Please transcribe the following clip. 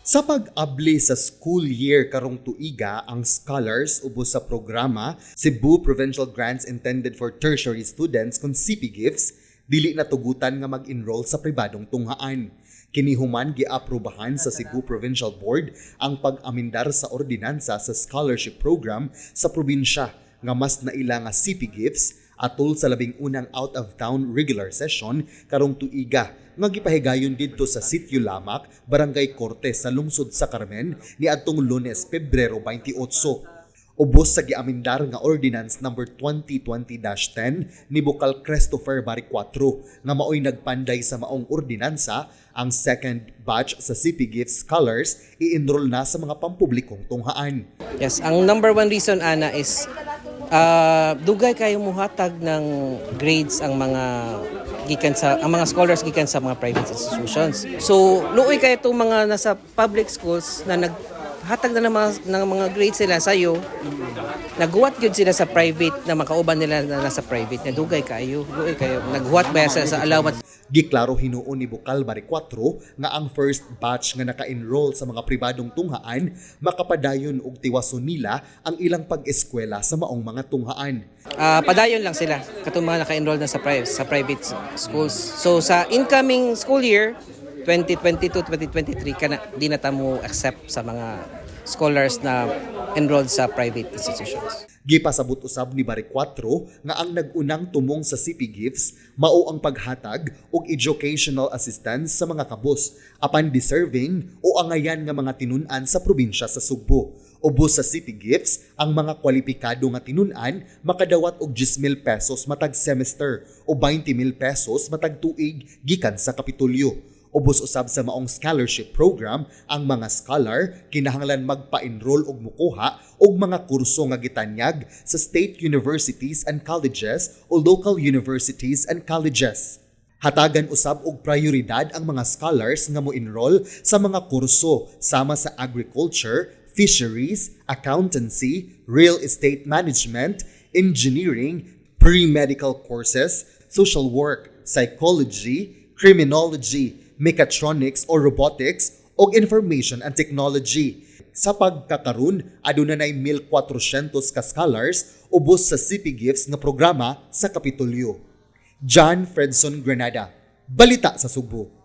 Sa pag-abli sa school year karong tuiga, ang scholars ubos sa programa Cebu Provincial Grants Intended for Tertiary Students kon CP Gifts dili na tugutan nga mag-enroll sa pribadong tunghaan. Kini human giaprobahan sa Cebu Provincial Board ang pag-amendar sa ordinansa sa scholarship program sa probinsya nga mas naila nga CP Gifts atol sa 11 out of town regular session karong tuiga nga gipahigayon didto sa Sitio Lamac, Barangay Cortes sa lungsod sa Carmen niadtong Lunes, Pebrero 28. Ubos sa giamendar nga Ordinance Number 2020-10 ni Bukal Christopher Baricuatro nga maoy nagpanday sa maong ordinansa, ang second batch sa CP Gift Scholars i-enroll na sa mga pampublikong tunghaan. Yes, ang number one reason ana is dugay kayo muhatag ng grades ang mga scholars gikan sa mga private institutions. So, luoy kayo itong mga nasa public schools na naghatag na ng mga grades sila sayo. Naghuwat gyud sila sa private na makauban nila na nasa private na dugay kayo. Luoy kayo. Naghuwat ba sa allowance? Giklaro hinuon ni Bukal Baricuatro nga ang first batch nga naka-enroll sa mga pribadong tunghaan makapadayon og tiwason nila ang ilang pag-eskwela sa maong mga tunghaan. Padayon lang sila katong mga naka-enroll na sa private schools. So sa incoming school year 2022-2023, kana di na ta mo accept sa mga scholars na enrolled sa private institutions. Gipasabot usab ni Baricuatro nga ang nag-unang tumong sa CP Gifts mao ang paghatag og educational assistance sa mga kabus apan deserving o angayan nga mga tinun-an sa probinsya sa Sugbo. Ubos sa CP Gifts, ang mga kwalipikado nga tinun-an makadawat og 10,000 pesos matag semester o 20,000 pesos matag tuig gikan sa Kapitolyo. Ubos usab sa maong scholarship program, ang mga scholar kinahanglan magpa-enroll og mukuha og mga kurso nga gitanyag sa state universities and colleges o local universities and colleges. Hatagan usab og prioridad ang mga scholars nga mo-enroll sa mga kurso sama sa agriculture, fisheries, accountancy, real estate management, engineering, pre-medical courses, social work, psychology, criminology, mechatronics or robotics, og information and technology. Sa pagkakaron, aduna nay 1,400 ka scholars ubos sa CP Gifts nga programa sa Kapitolyo. John Fredson Granada, Balita sa Sugbo.